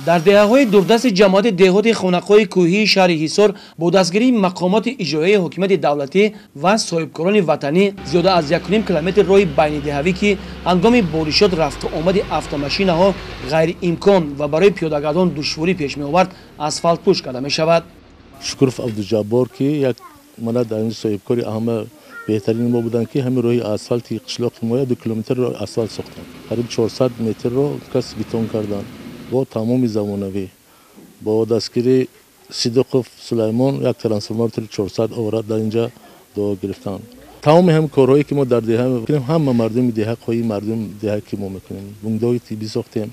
Дар деҳаҳои дурдасти ҷамоати деҳоти Хонақоҳи кӯҳии шаҳри Ҳисор бо дастгирии мақомоти иҷроияи ҳокимияти давлатӣ ва соҳибкорони ватанӣ зиёда аз 1,5 километр роҳи байнидеҳавӣ, ки ҳангоми боришот рафту омади автомашинаҳо ғайриимкон ва барои пиёдагардон душворӣ пеш меовард, асфалтпӯш карда мешавад. Шукуров Абдуҷаббор, ки як мана дар ин соҳибкори ҳама беҳтарини мо буданд, ки ҳамин роҳи асфалти қишлоқи мо 2 километрро асфалт сохтанд, қариб 400 метрро кас бетон карданд бо тамоми замонавӣ. Бо дастгирии Сидиқов Сулаймон як трансформатори 400 овард, дар инҷа дуо гирифтанд. Тамоми ҳам корҳое ки мо дар деҳа мекунем, ҳама мардуми деҳа, қои мардум деҳа ки мо мекунем. Бунгоҳи тиббӣ сохтем,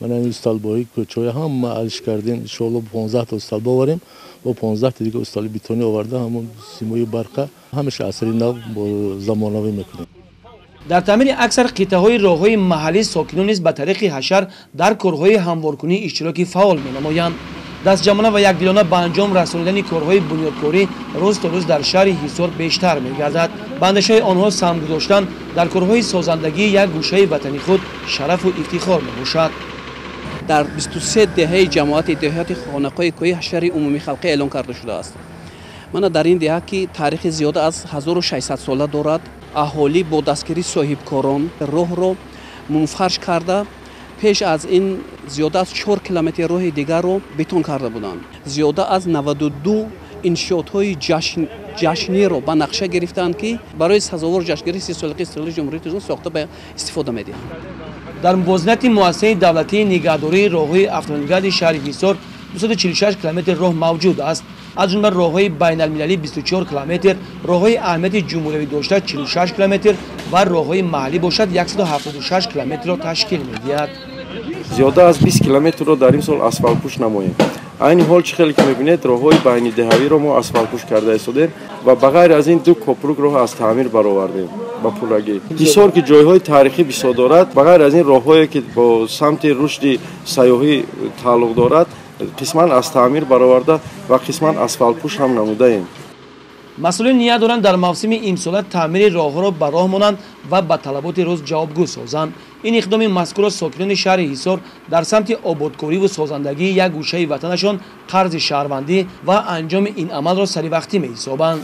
мана ин усталбоҳи кӯчаҳои ҳама алиш кардем. Иншоалло 15 та усталбо оварем, бо 15 та дига устали бетонӣ оварда, ҳамон симои барқа ҳамеша асри нав бо замонавӣ мекунем. Дар таъмири аксар қитъаҳои роҳҳои маҳаллӣ сокинон низ ба тариқи ҳашар дар корҳои ҳамворкунӣ иштироки фаъол менамоянд. Дастҷамъона ва якдилона ба анҷом расонидани корҳои бунёдкорӣ рӯз то рӯз дар шаҳри Ҳисор бештар мегардад. Ба андешаи онҳо саҳм гузоштан дар корҳои созандагии як гӯшаи ватани худ шарафу ифтихор мебошад. Дар 23 деҳаи ҷамоати деҳоти Хонақоҳи кӯҳӣ ҳашари умумихалқӣ эълон карда шудааст. Мана дар ин деҳа, ки таърихи зиёда аз 1600 сола дорад, аҳолӣ бо дастгирии соҳибкорон роҳро мунфарш карда, пеш аз ин зиёда аз 4 километр роҳи дигарро бетон карда буданд. Зиёда аз 92 иншоотҳои ҷашниро ба нақша гирифтаанд, ки барои сазовор ҷашнгирии 30-солаи истиқлоли Ҷумҳурии Тоҷикистон сохта ба истифода медиҳанд. Дар мувозинати муассисаи давлатии нигаҳдории роҳҳои автомобилгарди шаҳри Ҳисор 246 километр роҳ мавҷуд аст. Аз ҷумла роҳҳои байналмилалӣ 24 километр, роҳҳои аҳамияти ҷумҳуриявӣ дошта 46 километр ва роҳҳои маҳаллӣ бошад 176 километрро ташкил медиҳад. Зиёда аз 20 километрро дар ин сол асфалтпӯш намоем. Айни ҳол чӣ хеле ки мебинед, роҳҳои байнидеҳавиро мо асфалтпӯш карда истодем ва ба ғайр аз ин 2 копрук роҳ аз таъмир баровардем ба пуррагӣ. Ҳисор ки ҷойҳои таърихӣ бисёр дорад, ба ғайр аз ин роҳҳое ки бо самти рушди сайёҳӣ тааллуқ дорад, қисман аз таъмир бароварда ва қисман асфалтпӯш ҳам намудаем. Масъулин ният доранд дар мавсими имсола таъмири роҳҳоро ба роҳ монанд ва ба талаботи рӯз ҷавобгӯ созанд. Ин иқдоми мазкурро сокинони шаҳри Ҳисор дар самти ободкориву созандагии як гӯшаи ватанашон қарзи шаҳрвандӣ ва анҷоми ин амалро саривақтӣ меҳисобанд.